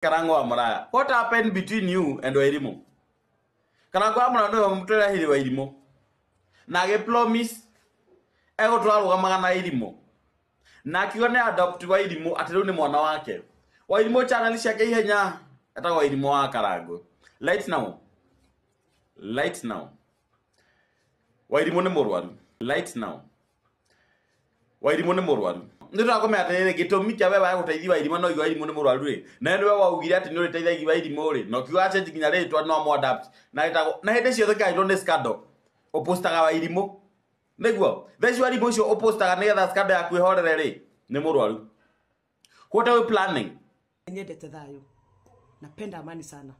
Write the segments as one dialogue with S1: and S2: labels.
S1: Karango wa Muraya. What happened between you and Wairimu? Karango wa Muraya niwe mutũrehire Wairimu. Na agĩ promise egũtũra rũgamaga na Wairimu. Na akiuga nĩ adopt Wairimu atĩ rĩu nĩ mwana wake. Wairimu channel ciake ihenya etagwo Wairimu wa Karango. Right now. Right now. Wairimu nĩ mũrwaru. Right now. Wairimu nĩ mũrwaru. Nĩ tũrakũmenya atĩrĩrĩ gĩtũmi kĩa we wae gũteithia Wairimu no igua Wairimu nĩ mũrwaru rĩ. Na nĩwe waugire atĩ nĩ ũrĩteithagia Wairimu rĩ. Na ũkiuga achange nginya rĩtwa no amũ adapt. Na ĩtagwo na hĩndĩ ciothe kĩahĩtwo nĩ scandal. Ũpostaga Wairimu. Nĩguo. Thaa ici Wairimu ũcio ũpostaga nĩgetha scandal yaku ĩhorere rĩ. Nĩ mũrwaru. What are we planning?
S2: Nyendete thayũ, napenda amani sana.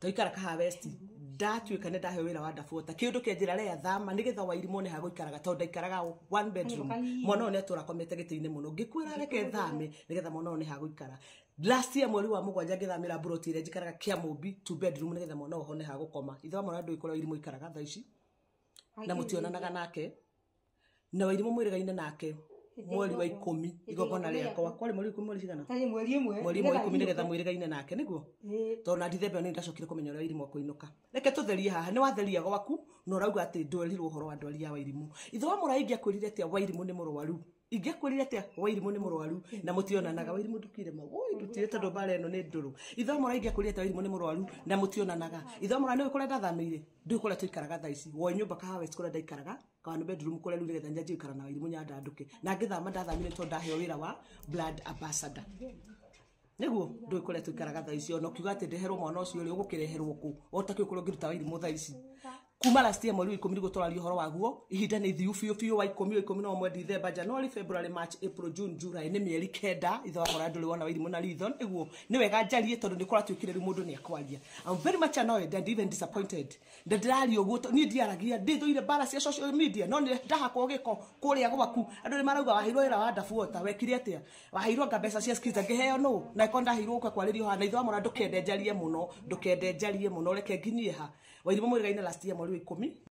S2: Twaikara Kahawa West, ndatuĩka nĩ ndaheo wĩra wa Ndabuota kĩũndũ kĩanjĩra rea thama nĩgetha Wairimu one ha gũikaraga tondũ ndaikaraga one bedroom. Mwana ũyũ nĩ atũra akomete gĩtĩ-inĩ mũno, ngĩkwĩra reke thame nĩgetha mwana ũyũ one ha gũikara. Last year mweri wa 7 ngĩthamĩra mburoti ĩrĩa njikaraga Kĩamũmbi 2 bedroom nĩgetha mwana ũyũ one ha gũkoma. Ithe wa mwana ndũĩ kũrĩa Wairimu aikaraga thaa ici na mũtionanaga nake, na Wairimu mwĩrĩgaine nake mweri wa 10 igongona rĩakwa kwarĩ mweri wa 10 mweri cigana
S3: mweri 1
S2: mweri 1 wa 10 nĩgetha mwĩrĩgaine nake nĩguo tondũ na Dithemba nĩ ndacokire kũmenya ũrĩa Wairimu akũinũka. Reke tũtherie haha, nĩ watheria gwaku na ũrauga atĩ ndwerirwo ũhoro wa ndwari ya Wairimu. Ithe wa Mũraya ingĩakwĩrire atĩa Wairimu nĩ mũrwaru? Ingĩakwĩrire atĩa Wairimu nĩ mũrwaru na mũtionanaga? Wairimu ndukire mau, oi ndutire tondũ mbara ĩno nĩ ndũrũ. Ithe wa Mũraya ingĩakwĩrire atĩa Wairimu nĩ mũrwaru na mũtionanaga? Ithe wa Mũraya nĩũĩ kũrĩa ndathamĩire? Ndũĩ kũrĩa tũikaraga thaa ici. Woi nyũmba Kahawa West kũrĩa ndaikaraga, one bedroom kũrĩa rĩu nĩgetha njanjie gũikara na Wairimu nyandandũke. Na ngĩthama ndathamire tondũ ndaheo wĩra wa brand ambassador. Nĩguo ndũĩ kũrĩa tũikaraga thaa ici, ona ũkiuga atĩ ndeherwo mwana ũcio rĩ, ũgũkĩreherwo kũ? Ũtakĩũĩ kũrĩa ũngĩruta Wairimu thaa ici. Kuma last year mweri wa 10 nĩguo tũraria ũhoro waguo, ihinda nĩ ithiu biũ biũ, wa 10, wa 11, Dithemba, January, February, March, April, June, July, nĩ mĩeri 9. Ithe wa Mũraya ndũrĩ wona Wairimu na ritho. Nĩguo nĩ wega njarie tondũ nĩ kũratuĩkire rĩu mũndũ nĩ akwaria. I'm very much annoyed and even disappointed. Ndĩraria ũguo niĩ ndiaragia, ndĩthũire mbara cia social media, no nĩ ndahakwo gĩko kũrĩa gwaku. Andũ nĩ marauga waheirwo wĩra wa Ndabuota, wekire atĩa? Waheirwo anga mbeca cia skiza ngĩheo nũ? Na ĩkorwo ndaheirwo gũka kwarĩrio haha. Na ithe wa Mũraya ndũkende njarie mũno, ndũkende njarie mũno, reke nginyie ha. Wairimu mwĩrĩgaine last year mweri wa 10.